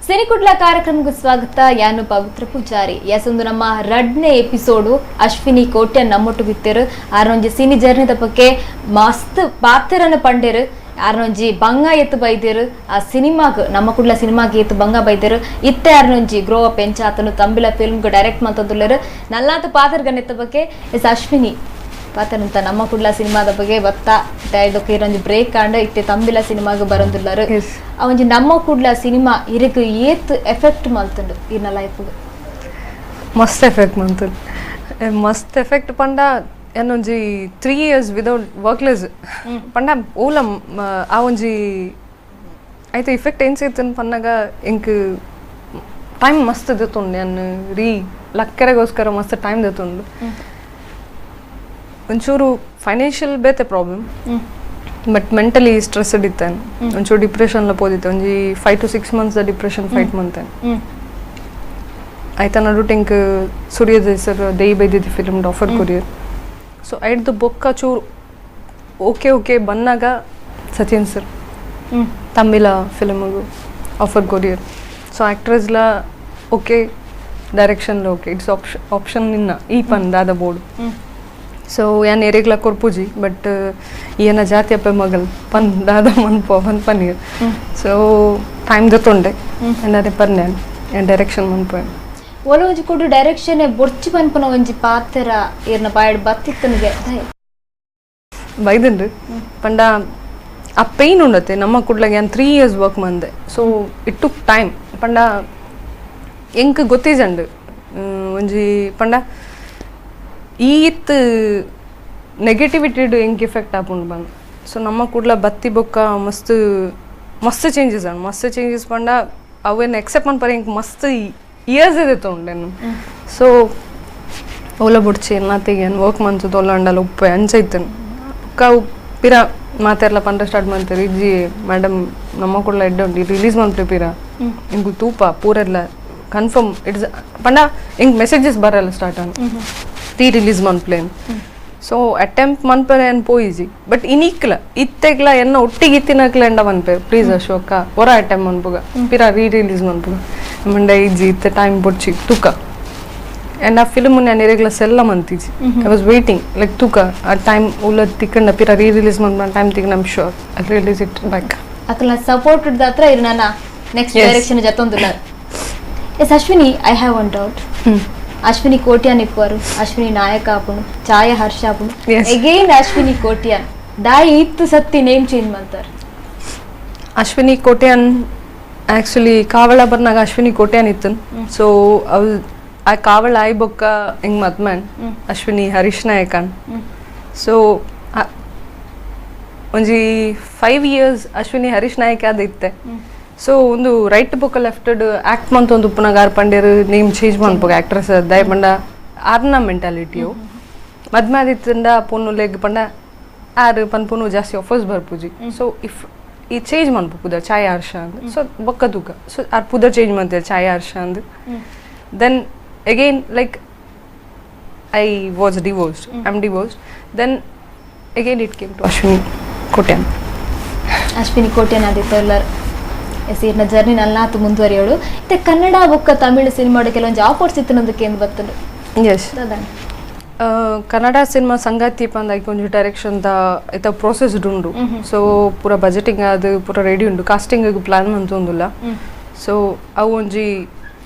ಸಿನಿಕುಡ್ಲ ಕಾರ್ಯಕ್ರಮಕ್ಕೆ ಸ್ವಾಗತ. ಯಾನು ಪವಿತ್ರ ಪೂಜಾರಿ. ಎಸ್ ಒಂದು ನಮ್ಮ ರಡ್ನೇ ಎಪಿಸೋಡು ಅಶ್ವಿನಿ ಕೋಟ್ಯಾನ್ ನಮ್ಮೊಟ್ಟು ಬಿತ್ತೇರು. ಆರೊಂಜಿ ಸಿನಿ ಜರ್ನಿ ಬಗ್ಗೆ ಮಸ್ತ್ ಪಾತ್ರನ ಪಂಡೇರು. ಆರೊಂಜಿ ಬಂಗ ಎತ್ತು ಬೈದೇರು. ಆ ಸಿನಿಮಾಗ್ ನಮ್ಮ ಕುಡ್ಲ ಸಿನಿಮಾಗೆ ಎತ್ತು ಬಂಗ ಬೈದೇರು. ಇತ್ತೆ ಆರೊಂಜಿ ಗ್ರೋ ಅಪ್ ಎಂಚಾತನು ತಂಬಿಲ ಫಿಲ್ಮ್ಗೆ ಡೈರೆಕ್ಟ್ ಮಂತಂದುಲ್ಲೇರು. ನಲ್ಲಾತ ಪಾತ್ರಗನೆತ್ತ ಬಗ್ಗೆ ಎಸ್ ಅಶ್ವಿನಿ ಪಾತ್ರನಂತ ನಮ್ಮ ಕುಡ್ಲ ಸಿನಿಮಾದ ಬಗ್ಗೆ ಬತ್ತ ಇದಕ್ಕೆ ಇರೊಂಜಿ ಬ್ರೇಕ್ ಆಂಡ ಇತ್ತೆ ತಂಬಿಲ ಸಿನಿಮಾಗೆ ಬರಂದುಲ್ಲಾರು. ಆ ಒಂಜಿ ನಮ್ಮ ಕುಡ್ಲ ಸಿನಿಮಾ ಇರಕ್ ಏತ್ ಎಫೆಕ್ಟ್ ಮಲ್ತುಂಡು ಇರ್ನ ಲೈಫ್? ಮಸ್ತ್ ಎಫೆಕ್ಟ್ ಮಂತುಂಡು. ಮಸ್ತ್ ಎಫೆಕ್ಟ್ ಪಂಡ ಏನೊಂಜಿ 3 years without workless ಪಂಡ ಓಲ ಆ ಒಂಜಿ ಐತೆ ಇಫೆಕ್ಟ್ ಏನ್ ಸೇತನ್ ಪನ್ನಾಗ ಎಂಕ್ ಟೈಮ್ ಮಸ್ತ್ ದೆತ್ತುಂಡು. ನಾನು ರೀ ಲಕ್ಕರೆಗೋಸ್ಕರ ಮಸ್ತ್ ಟೈಮ್ ದೆತ್ತುಂಡು. ಒಂಚೂರು ಫೈನಾನ್ಷಿಯಲ್ ಬೇತೆ problem, but mentally stressed ಇತ್ತೇನೆ. ಒಂಚೂರು ಡಿಪ್ರೆಷನ್ಲ ಪೋದಿತ್ತೆ. ಒಂಜಿ 5 to 6 months depression fight ಮಂತೇನೆ. ಆಯ್ತಾ ನಡು ಟೆಂಕ್ ಸೂರ್ಯ ಸರ್ ದೇಯಿ ಬೈದಿದ್ದು film offer courier. So ಐಡ್ದು ಬೊಕ್ಕ ಚೂರು ಓಕೆ ಓಕೆ ಬನ್ನಾಗ ಸಚಿನ್ ಸರ್ ತಮಿಳ ಫಿಲ್ಮಿಗೂ offer courier. So ಆ್ಯಕ್ಟ್ರೆಸ್ಲ okay, ಡೈರೆಕ್ಷನ್ಲ okay, it's option ನಿನ್ನ ಈ ಪನ್ ದಾದ ಬೋರ್ಡ್. ಸೊ ಯಾನ್ ಎರೆಗ್ಲ ಕೊರ್ಪುಜಿ, ಬಟ್ ಏನ ಜಾತಿ ಅಪ್ಪೆ ಮಗಲ್ ಪನ್ ದಾದ ಮನ್ಪೋ ಪನ್ ಪನ್ನೀರ್. ಸೊ ಟೈಮ್ ದತ್ತೊಂಡೆ ಎಂದಾರೆ ಪನ್ನೆ ಡೈರೆಕ್ಷನ್ ಮನ್ಪೋ. ಒಲ ಒಂಜಿ ಕೊಡು ಡೈರೆಕ್ಷನ್ ಬೊರ್ಚಿ ಪನ್ಪನ ಒಂಜಿ ಪಾತ್ರ ಇರ್ನ ಬಾಯಡ್ ಬತ್ತಿತ್ತನಿಗೆ ಬೈದಂಡ್ರಿ ಪಂಡ ಆ ಪೇಯ್ನ್ ಉಂಡತ್ತೆ ನಮ್ಮ ಕುಡ್ಲಾಗ. ಯಾನ್ 3 years work ಮಂದೆ. So it took time. ಪಂಡ ಎಂಕ್ ಗೊತ್ತಿಜಂಡು ಒಂಜಿ ಪಂಡ ಈತ್ ನೆಗೆಟಿವಿಟಿಡ್ ಎಂಕ್ ಎಫೆಕ್ಟ್ ಆಪುಂಡು ಬಂದು. ಸೊ ನಮ್ಮ ಕುಡ್ಲ ಬತ್ತಿ ಬೊಕ್ಕ ಮಸ್ತ್ ಮಸ್ತ್ ಚೇಂಜಸ್ ಅಂಡ್ ಮಸ್ತ್ ಚೇಂಜಸ್ ಪಂಡ ಅವೇನು ಎಕ್ಸೆಪ್ಟ್ ಮನ್ಪರೆ ಎಂಕ್ ಮಸ್ತ್ ಇಯರ್ಸ್ ಇದೆ ತೊಂಡೆನು. ಸೊ ಓಲ ಬುಡ್ಚಿ ನಾತಿಗೆ ಏನು ವರ್ಕ್ ಮಂತದ ಒಲ್ಲ ಉಪ್ಪೆ ಅಂಚೈತನು ಬೊಕ್ಕ ಪಿರ ಮಾತೆರ್ಲ ಪಂಡ ಸ್ಟಾರ್ಟ್ ಮಾಡ್ತಾರೆ. ಇಜ್ಜಿ ಮೇಡಮ್ ನಮ್ಮ ಕುಡ್ಲ ಎಡ್ಡೆ ಉಂಟು ರಿಲೀಸ್ ಮನ್ಪೆ ಪಿರ ಇಂಗು ತೂಪ ಪೂರೆಲ್ಲ ಕನ್ಫರ್ಮ್ it's ಪಂಡ ಹಿಂಗೆ ಮೆಸೇಜಸ್ ಬರಲ್ಲ ಸ್ಟಾರ್ಟ್ ಆನ್ ರೀ ರಿಲೀಸ್ ಮನ್ಪ್ಲೇನ್. ಸೊ ಅಟೆಂಪ್ಟ್ ಮನ್ಪರೆ ಏನು ಪೋಯಿಜಿ, ಬಟ್ ಇನಿಕ್ಲ ಇತ್ತೆಗ್ಲ ಎನ್ನ ಒಟ್ಟಿಗೆ ಇತ್ತಿನಕ್ಲ ಎಂಡ ಮನ್ಪೆ ಪ್ಲೀಸ್ ಅಶೋಕ ಹೊರ ಅಟೆಂಪ್ಟ್ ಮನ್ಪುಗ ಪಿರ ರೀ ರಿಲೀಸ್ ಮನ್ಪುಗ ಮಂಡ ಇಜ್ಜಿ ಇತ್ತೆ ಟೈಮ್ ಬೊಡ್ಚಿ ತೂಕ. ಆ್ಯಂಡ್ ಆ ಫಿಲ್ಮ್ ನಾನು ಎರೆಗ್ಲ ಸೆಲ್ಲ ಮಂತಿಜಿ. I was waiting like ತೂಕ ಆ ಟೈಮ್ ಉಲ್ಲ ತಿಕ್ಕಂಡ ಪಿರ ರೀ ರಿಲೀಸ್ ಮನ್ಪ ಟೈಮ್ ತಿಕ್ಕ I'm sure I release it back. ಅಕಲ support ಹತ್ರ ಇರು ನನ್ನ ನೆಕ್ಸ್ಟ್ ಡೈರೆಕ್ಷನ್ ಜತ್ತೊಂದುಲ್ಲ. Yes Ashwini, I have one doubt. Ashwini Kotian ಇಪ್ಪರು, ಅಶ್ವಿನಿ ನಾಯಕ ಆಪುಣು, ಛಾಯಾ ಹರ್ಷ ಆಪುಣು, ಅಗೈನ್ ಅಶ್ವಿನಿ ಕೋಟ್ಯಾನ್ ದಾಯಿ ಇತ್ತು ಸತ್ತಿ ನೇಮ್ ಚೇಂಜ್ ಮಾಡ್ತಾರೆ. ಅಶ್ವಿನಿ ಕೋಟ್ಯಾನ್ ಆಕ್ಚುಲಿ ಕಾವಳ ಬರ್ನಾಗ ಅಶ್ವಿನಿ ಕೋಟ್ಯಾನ್ ಇತ್ತು. ಸೊ ಅವು ಆ ಕಾವಳ ಆಯ್ ಬೊಕ್ಕ ಹಿಂಗ್ ಮದ್ಮನ್ ಅಶ್ವಿನಿ ಹರೀಶ್ ನಾಯಕನ್. ಸೊ ಒಂಜಿ 5 years Ashwini Harish Nayak ಅದ ಇತ್ತೆ. ಸೊ ಒಂದು ರೈಟ್ ಬೊಕ್ಕ ಲೆಫ್ಟ್ ಆಕ್ಟ್ ಮಂತ್ ಒಂದು ಉಪ್ಪುನಾಗ ಆರ್ ಪಂಡೇರು ನೇಮ್ ಚೇಂಜ್ ಮನ್ಪುಗ ಆಕ್ಟ್ರೆಸ್ ದಯ ಪಂಡ ಆರ್ನ ಮೆಂಟಾಲಿಟಿಯು ಮದ್ಮೆ ಆದಿತ್ತಂಡ ಪೊನ್ನು ಲೆಗ್ ಪಂಡ ಆರು ಪನ್ಪುನು ಜಾಸ್ತಿ ಆಫರ್ಸ್ ಬರ್ಪುಜಿ. ಸೊ if ಈ ಚೇಂಜ್ ಮನ್ಪು ಪುದರ್ ಛಾಯಾ ಹರ್ಷ ಅಂದ್. ಸೊ ಬೊಕ್ಕ ತೂಕ ಸೊ ಆರ್ ಪುದರ್ ಚೇಂಜ್ ಮಂತೆ ಛಾಯಾ ಹರ್ಷ ಅಂದ್. Then again like I was divorced, I am divorced. Then again it came to Ashwini Kotian. Ashwini Kotian Aditya ಎಲ್ಲರೂ ಎಸ್ ಇರ್ನ ಜರ್ನಿ ನಲ್ಲಾತು ಮುಂದುವರಿಯೋಳು. ಮತ್ತೆ ಕನ್ನಡ ಬೊಕ್ಕ ತಮಿಳು ಸಿನಿಮಾ ಕೆಲವೊಂದು ಆಫರ್ಸ್ ಇತ್ತು ನಂದಕ್ಕೆ ಏನು ಬರ್ತದೆ? ಎಸ್, ಕನ್ನಡ ಸಿನಿಮಾ ಸಂಗಾತಿ ಪಂದ ಒಂಜಿ ಡೈರೆಕ್ಷನ್ the ಐತ ಪ್ರೋಸೆಸ್ ಉಂಡು. ಸೊ ಪೂರ ಬಜೆಟಿಂಗ್ ಅದು ಪೂರ ರೆಡಿ ಉಂಡು, ಕಾಸ್ಟಿಂಗ್ ಪ್ಲಾನ್ ಮಂತೊಂದುಲ್ಲ. ಸೊ ಅವು ಒಂಜಿ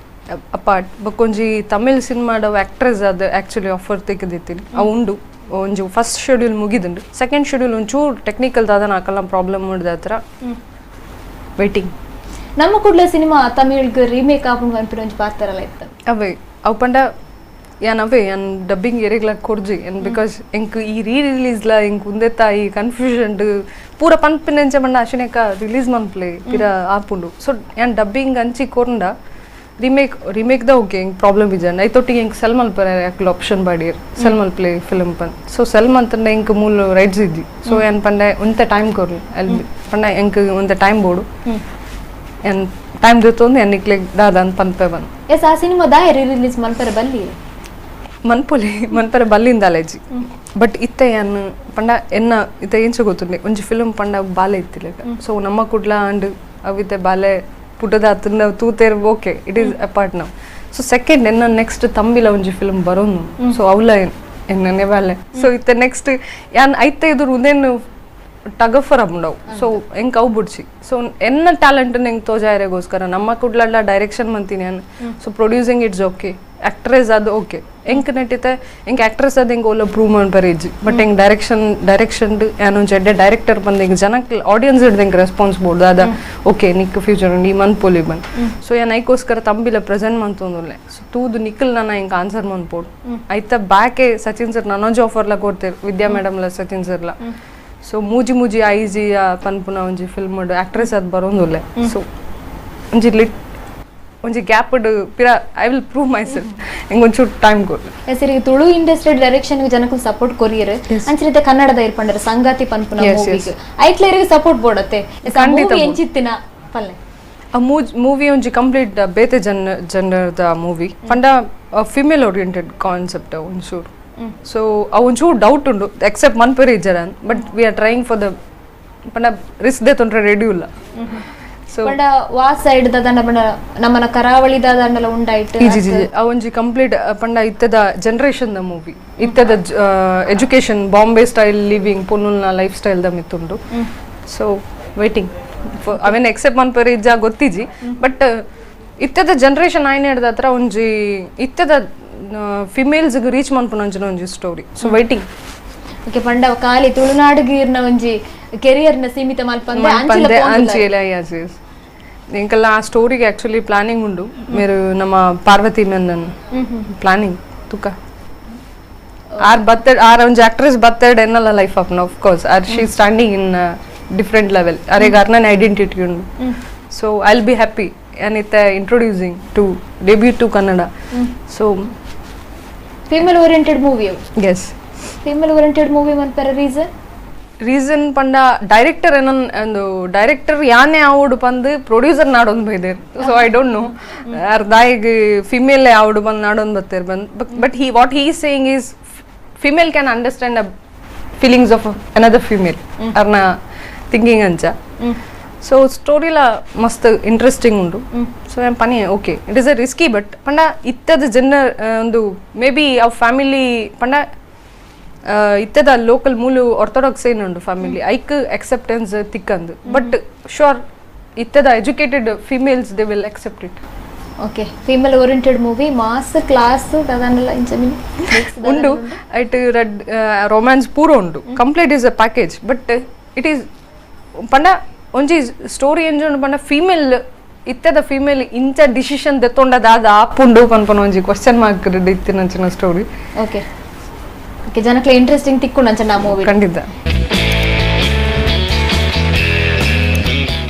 ಅಪಾರ್ಟ್ ಬೊಕ್ಕೊಂಜಿ ತಮಿಳ್ ಸಿನಿಮಾದ ಆಕ್ಟ್ರೆಸ್ ಅದು ಆಕ್ಚುಲಿ ಆಫರ್ ತೆಗೆದಿತ್ತೀನಿ ಅವು ಉಂಡು. ಒಂಜಿ ಫಸ್ಟ್ ಶೆಡ್ಯೂಲ್ ಮುಗಿದುಂಡು, ಸೆಕೆಂಡ್ ಶೆಡ್ಯೂಲ್ ಒಂಚೂರು ಟೆಕ್ನಿಕಲ್ ದಾದ ನಾಕಲ್ಲ ಪ್ರಾಬ್ಲಮ್ ಮಾಡಿದ ಹತ್ರ ವೇಟಿಂಗ್. ನಮ್ಮ ಕುಡ್ಲ ಸಿನಿಮಾ ತಮಿಳ್ಗೆ ರೀಮೇಕ್ ಆಪುಂಡು ಪನ್ಪಿನ ಒಂಜಿ ಪಾತ್ರಲ ಇತ್ತು. ಅವೇ ಅವು ಪಂಡ ಯಾನ್ ಅವೇ ಯಾನ್ ಡಬ್ಬಿಂಗ್ ಎರೆಗ್ಲ ಕೊರ್ಜಿ ಏನ್ because ಎಂಕ್ ಈ ರೀ ರಿಲೀಸ್ಲ ಎಂಕ್ ಉಂದೆತ್ತ ಈ ಕನ್ಫ್ಯೂಷನ್ ಪೂರ ಪನ್ಪಿನಂಚ ಪಂಡ ಅಶ್ವಿನೇಕ ರಿಲೀಸ್ ಮನ್ಪ್ಲೆ ಪಿರ ಆಪುಂಡು. ಸೊ ಯಾನ್ ಡಬ್ಬಿಂಗ್ ಅಂಚಿ ಕೊರ್ಂಡ remake remake the okay ಎಂಕ್ ಪ್ರಾಬ್ಲಮ್ ಇಜ್ಜಂಡ್ ಐತೊಟ್ಟಿಗೆ ಎಂಕ್ ಸೆಲ್ ಮಲ್ಪರೆ ಯಾಕ್ಲ ಆಪ್ಷನ್ ಬಾಡಿಯರ್ ಸೆಲ್ ಮಲ್ಪ್ಲೆ ಫಿಲ್ಮ್ ಪನ್. ಸೊ ಸೆಲ್ ಮಂತಂಡ ಎಂಕ್ ಮೂಲ ರೈಟ್ಸ್ ಇದ್ದಿ. ಸೊ ಯಾನ್ ಪಂಡ ಒಂತೆ ಟೈಮ್ ಕೊರ್ಲಿ ಅಲ್ಲಿ ಪಂಡ ಎಂಕ್ ಒಂತೆ ಟೈಮ್ ಬೋಡು ಎನ್ ಟೈಮ್ ದೆತ್ತೊಂದು ಎನ್ನಿಕ್ಲೆ ದಾದ ಅಂತ ಪನ್ಪೆ ಬಂದು. ಎಸ್ ಆ ಸಿನಿಮಾ ದಾಯ ರೀ ರಿಲೀಸ್ ಮನ್ಪರೆ ಬಲ್ಲಿ ಮನ್ಪೊಲಿ ಮನ್ಪರೆ ಬಲ್ಲಿಂದ ಅಲೆಜಿ. ಬಟ್ ಇತ್ತೆ ಯಾನ್ ಪಂಡ ಎನ್ನ ಇತ್ತೆ ಎಂಚ ಗೊತ್ತುಂಡೆ ಒಂಜಿ ಫಿಲ್ಮ್ ಪಂಡ ಬಾಲೆ ಇತ್ತಿಲ್ಲ. ಸೊ ನಮ್ಮ ಕುಡ್ಲ ಅಂಡ್ ಅವಿತ್ತೆ ಬಾಲೆ ಪುಟದ ತೂತೇರ್ okay it is apart now. So second ಎನ್ನ ನೆಕ್ಸ್ಟ್ ತಂಬಿಲ ಒಂಜಿ ಫಿಲ್ಮ್ ಬರೋನು ಸೊ ಅವಲ ಎನ್ನ ಬಾಲೆ ಸೊ ಇತ್ತ ನೆಕ್ಸ್ಟ್ ಯಾನ್ ಐತೆ ಎದುರು ಉಂದೇನು ಟಗ್ ಆಫರ್ ಅಪ್ಪುಂಡವು ಸೊ ಎಂಕ್ ಅವು ಬುಡ್ಚಿ ಸೊ ಎನ್ನ ಟ್ಯಾಲೆಂಟ್ ಎಂಕ್ ತೋಜಾಯರೆಗೋಸ್ಕರ ನಮ್ಮ ಕುಡ್ಲಡ್ಲ ಡೈರೆಕ್ಷನ್ ಮಂತೀನಿ ನಾನು so producing it's okay actress ಅದು ಓಕೆ ಎಂಕ್ ನೆಟ್ಟಿತ್ತೆ ಎಂಕ್ ಆಕ್ಟ್ರೆಸ್ ಅದು ಎಂಕ್ ಓಲ ಪ್ರೂವ್ ಮನ್ಪರೆ ಇಜ್ಜಿ ಬಟ್ ಎಂಕ್ ಡೈರೆಕ್ಷನ್ ಡೈರೆಕ್ಷನ್ ಯಾನೊಂಜಿ ಎಡ್ಡೆ ಡೈರೆಕ್ಟರ್ ಬಂದು ಎಂಕ್ ಜನಕ್ ಆಡಿಯನ್ಸ್ ಹಿಡ್ದು ಎಂಕ್ ರೆಸ್ಪಾನ್ಸ್ ಬೋರ್ಡ್ ಅದ ಓಕೆ ನಿಕ್ ಫ್ಯೂಚರ್ ನೀ ಮನ್ಪೊಲಿ ಬಂದು ಸೊ ಯಾನ್ ಐಕೋಸ್ಕರ ತಂಬಿಲ ಪ್ರೆಸೆಂಟ್ ಮಂತೊಂದುಲ್ಲೆ ಸೊ ತೂದು ನಿಖಲ್ ನಾನು ಎಂಕ್ ಆನ್ಸರ್ ಮನ್ಪೋಡು ಐತ ಬ್ಯಾಕೆ ಸಚಿನ್ ಸರ್ ನನೊಂಜಿ ಆಫರ್ಲ ಕೊಡ್ತೇವೆ ವಿದ್ಯಾ ಮೇಡಮ್ಲ ಸಚಿನ್ ಸರ್ಲ ಸೊ ಮೂಜಿ ಮೂಜಿ ಐಜಿ ಪನ್ಪುನ ಒಂಜಿ ಫಿಲ್ಮ್ ಆಕ್ಟ್ರೆಸ್ ಅದು ಬರೋಂದುಲ್ಲೆ ಸೊ ಒಂಜಿ ಲಿಟ್ ಒಂಜಿ ಗ್ಯಾಪ್ ಪಿರ I will prove myself ಎಂಗ್ ಒಂಚೂರು ಟೈಮ್ ಕೊಡು. ಎಸ್ ಈಗ ತುಳು ಇಂಡಸ್ಟ್ರಿ ಡೈರೆಕ್ಷನ್ ಜನಕ್ಕೂ ಸಪೋರ್ಟ್ ಕೊರಿಯರ್ ಅಂಚಿನ ಕನ್ನಡದ ಇರ್ಪಂಡರ ಸಂಗಾತಿ ಪನ್ಪುನ ಮೂವಿಗ್ ಐಕ್ಲೇರಿಗೆ ಸಪೋರ್ಟ್ ಬೋಡತ್ತೆ ಖಂಡಿತ ಎಂಚಿತ್ತಿನ ಪಲ್ಲೆ ಆ ಮೂವಿ ಒಂಜಿ ಕಂಪ್ಲೀಟ್ ಬೇತೆ ಜನರದ ಮೂವಿ ಪಂಡ female oriented concept ಒಂಚೂರು ಸೊ ಆ ಒಂಚೂರು ಡೌಟ್ ಉಂಡು ಎಕ್ಸೆಪ್ಟ್ ಮನ್ಪೆರೆ ಇಜ್ಜರ but we are trying for the ಪಂಡ ರಿಸ್ಕ್ they ತೊಂದರೆ ರೆಡಿ ಇಲ್ಲ ಸೊ ಪಂಡ ವಾ ಸೈಡ್ ದಂಡ ಪಂಡ ನಮ್ಮನ ಕರಾವಳಿ ದಂಡಲ ಉಂಡಾಯ್ತು G G ಆ ಒಂಜಿ ಕಂಪ್ಲೀಟ್ ಪಂಡ ಇತ್ತದ generation the movie ಇತ್ತದ education Bombay style living ಪೊನ್ನುಲ್ನ life style the ಮಿತ್ತುಂಡು so waiting ಅವೇನು ಎಕ್ಸೆಪ್ಟ್ ಮನ್ಪೆರೆ ಇಜ್ಜ ಗೊತ್ತಿಜಿ ಬಟ್ ಇತ್ತದ ಜನರೇಷನ್ ಆಯ್ನ ಹಿಡ್ದ ಹತ್ರ ಒಂಜಿ ಇತ್ತದ ಫಿಮೇಲ್ಸ್ ರೀಚ್ ಮನ್ಪುನ ಒಂಜಿನ ಒಂಜಿ story so waiting okay ಪಂಡ ಖಾಲಿ ತುಳುನಾಡುಗೀರ್ನ ಒಂಜಿ ಕೆರಿಯರ್ನ ಸೀಮಿತ ಮಲ್ಪಂದೆ ಅಂಚೆಲ ಎಸ್ ಎಸ್ ಎಂಕಲ್ಲ ಆ ಸ್ಟೋರಿಗೆ ಆಕ್ಚುಲಿ ಪ್ಲಾನಿಂಗ್ ಉಂಡು ಮೇರು ನಮ್ಮ ಪಾರ್ವತಿ ಮೆನ್ನನ್ ಪ್ಲಾನಿಂಗ್ ತುಕ ಆರ್ ಬತ್ತೆಡ್ ಆರ್ ಒಂಜಿ ಆಕ್ಟ್ರೆಸ್ ಬತ್ತೆಡ್ ಎನ್ನಲ್ಲ ಲೈಫ್ ಆಫ್ ನ of course or she standing in different level ಅರೆಗ್ ಅರ್ನನ್ identity ಉಂಡು so I will be happy and ಇತ್ತ introducing to debut to Kannada so female oriented movie yes female oriented movie ಮನ್ಪರ reason reason ಪಂಡ director ಏನೊಂದು director ಯಾನೇ ಆವಡು ಬಂದು producer ನಾಡೊಂದು ಬೈದೇರ್ so I don't know are ದಾಯಿಗ್ female ಆವಡು ಬಂದು ನಾಡೊಂದು ಬತ್ತೇರ್ ಬಂದು but he what he saying is female can understand a feelings of another female ಅರ್ನ thinking ಅಂಚ ಸೊ ಸ್ಟೋರಿಲ ಮಸ್ತ್ interesting ಉಂಡು ಸೊ I'm ಪನಿ okay it is a risky but ಪಂಡ ಇತ್ತದ ಜನ ಒಂದು ಮೇ ಬಿ ಅವ್ ಫ್ಯಾಮಿಲಿ ಪಂಡ ಇತ್ತದ ಲೋಕಲ್ ಮೂಲು ಆರ್ಥೋಡಾಕ್ಸ್ ಏನುಂಡು family hike acceptance ತಿಕ್ಕಂದು but sure ಇತ್ತದ educated females they will accept it. Okay female oriented movie mass class ಅದನ್ನೆಲ್ಲ ಇಂಚಮಿನಿ ಉಂಡು it red romance ಪೂರ ಉಂಡು complete is a package but it is ಪಂಡ ಒಂಜಿ ಸ್ಟೋರಿ ಎಂಜುಂಡು ಪಂಡ ಫೀಮೇಲ್ ಇತ್ತದ ಫೀಮೇಲ್ ಇಂಚ ಡಿಸಿಷನ್ ದೆತ್ತೊಂಡದಾದ ಆಪುಂಡು ಪನ್ಪನ ಒಂಜಿ ಕ್ವಶನ್ ಮಾರ್ಕ್ ಇತ್ತಿನಂಚಿನ story. Okay okay ಜನಕ್ಲೆ ಇಂಟ್ರೆಸ್ಟಿಂಗ್ ತಿಕ್ಕೊಂಡು ಅಂಚ ನಾ ಮೂವಿ ಖಂಡಿತ.